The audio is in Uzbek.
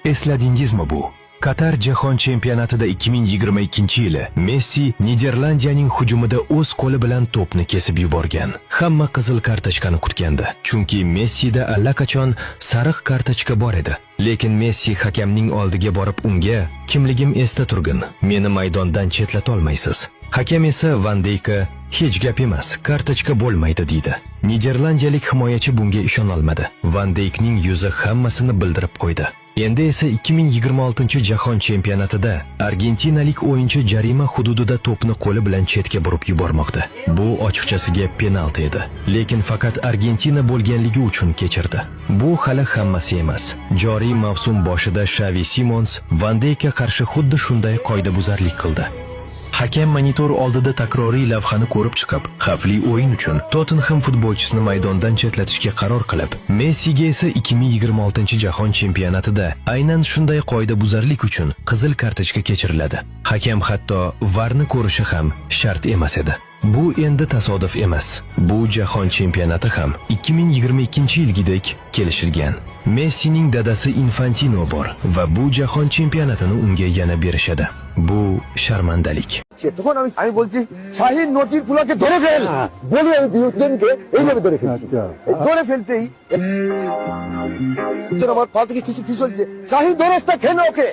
Esladingizmi bu? Qatar jahon chempionatida 2022-yili Messi Niderlandiyaning hujumida o'z qo'li bilan to'pni kesib yuborgan. Hamma qizil kartochkani kutgandi, chunki Messida allaqachon sariq kartochka bor edi. Lekin Messi hakamning oldiga borib unga: "Kimligim esda turgin, meni maydondan chetlatolmaysiz." Hakam esa Van Deykka hech gap emas, kartochka bo'lmaydi deydi. Niderlandiyalik himoyachi bunga ishonolmadi. Van Deykning yuzi hammasini bildirib qo'ydi. Endi esa 2026-jahon chempionatida argentinalik o'yinchi jarima hududida to'pni qo'li bilan chetga burib yubormoqda. Bu ochiqchasiga penalti edi, lekin faqat Argentina bo'lganligi uchun kechirdi. Bu hali hammasi emas. Joriy mavsum boshida Xavi Simons Van Deykka qarshi xuddi shunday qoidabuzarlik qildi. Hakam monitor oldida takroriy lavhani ko'rib chiqib, xavfli o'yin uchun Tottenham futbolchisini maydondan chetlatishga qaror qilib, Messiga esa 2026-jahon chempionatida aynan shunday qoidabuzarlik uchun qizil kartochka kechiriladi. Hakam hatto VARni ko'rishi ham shart emas edi. Bu endi tasodif emas. Bu jahon chempionati ham 2022-yilgidek kelishilgan. Messining dadasi Infantino bor va bu jahon chempionatini unga yana berishadi. Bu sharmandalik. তখন আমি আমি বলছি, শাহিন নটির ফুলাকে ধরে ফেল বলে আমি দুজনকে এইভাবে ধরে ফেলছি। এই ধরে ফেলতেই আমার পা থেকে কিছু ফিসলছে। শাহিন ধরে খেলো ওকে।